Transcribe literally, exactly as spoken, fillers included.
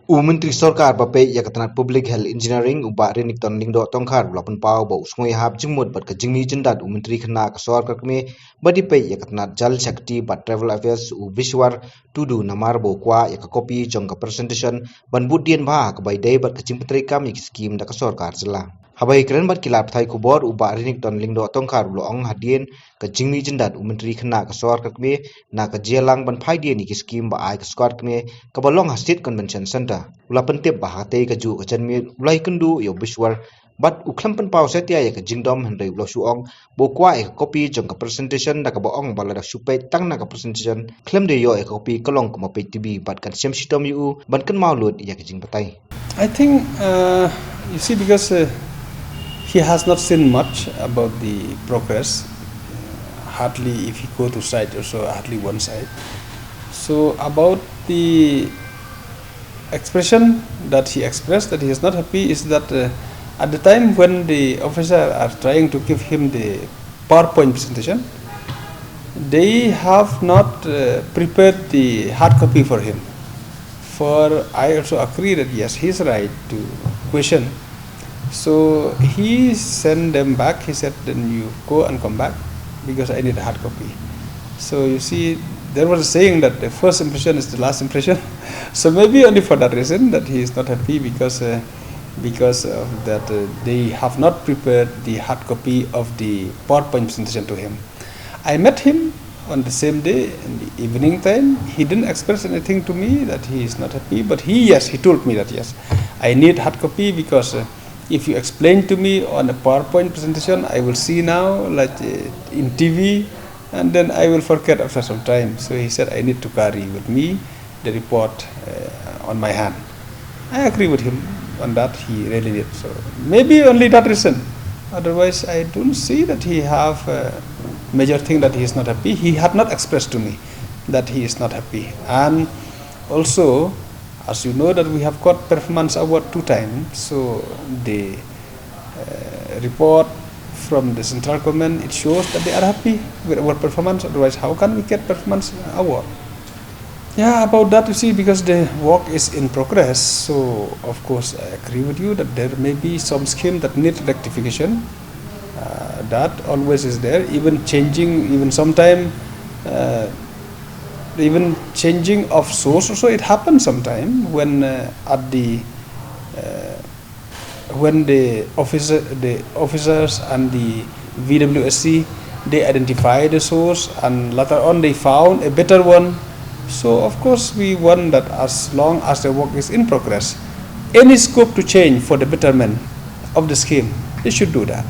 U Myntri Sorkar ba peit ïa ka tnat Public Health Engineering, u Bah Renikton Lyngdoh Tongkhar, u la pynpaw ba u sngew ïahap jingmut bad ka jingmih jyndat u Myntri khynnah ka sorkar kmie ba dei peit ïa ka tnat Jal Shakti bad Tribal Affairs, u Bishwar Tudu, namar ba u kwah ïa ka kopi jong ka presentation ban bud dien bha ha kaba ïadei bad ka jingpyntreikam ïa ki skim da ka sorkar jylla. Haba ïakren bad ki lad pathai khubor, u Bah Renikton Lyngdoh Tongkhar u la ong hadien ka jingmih jyndat u Myntri khynnah ka sorkar kmie na ka jingïalang ban phai dien ïa ki skim ba ai ka sorkar kmie kaba long ha State Convention Centre, u la pyntip ba ha katei kajuh ka janmiet u la ïakynduh ïa u Bishwar bad u khlem pynpaw satia ïa ka jingdom, hynrei u la shu ong ba u kwah ïa ka kopi jong ka presentation da kaba ong ba lada shu peit tang na ka presentation khlem da ïoh ïa ka kopi ka long kumba peit T V bad kan shem shitom ïa u ban kynmaw lut ïa ka jingbatai. I think, uh, you see, because uh, he has not seen much about the progress, hardly if he go to site also, hardly one site. So about the expression that he expressed that he is not happy is that uh, at the time when the officer are trying to give him the PowerPoint presentation, they have not uh, prepared the hard copy for him. For I also agree that yes, he is right to question. So he sent them back. He said, "Then you go and come back because I need a hard copy." So you see, there was a saying that the first impression is the last impression. So maybe only for that reason that he is not happy because uh, because of that uh, they have not prepared the hard copy of the PowerPoint presentation to him. I met him on the same day in the evening time. He didn't express anything to me that he is not happy, but he, yes, he told me that, yes, I need hard copy because uh, if you explain to me on a PowerPoint presentation, I will see now, like uh, in T V, and then I will forget after some time. So he said, "I need to carry with me the report uh, on my hand." I agree with him on that. He really did. So maybe only that reason. Otherwise, I don't see that he have a major thing that he is not happy. He had not expressed to me that he is not happy. And also, as you know, that we have got performance award two times. So the uh, report from the central government, it shows that they are happy with our performance. Otherwise, how can we get performance award? Yeah, about that, you see, because the work is in progress, so of course I agree with you that there may be some scheme that need rectification. Uh, that always is there, even changing, even sometime, uh, even changing of source also it happens sometime when uh, at the uh, when the officer, the officers and the V W S C, they identify the source and later on they found a better one. So of course we want that as long as the work is in progress, any scope to change for the betterment of the scheme, they should do that.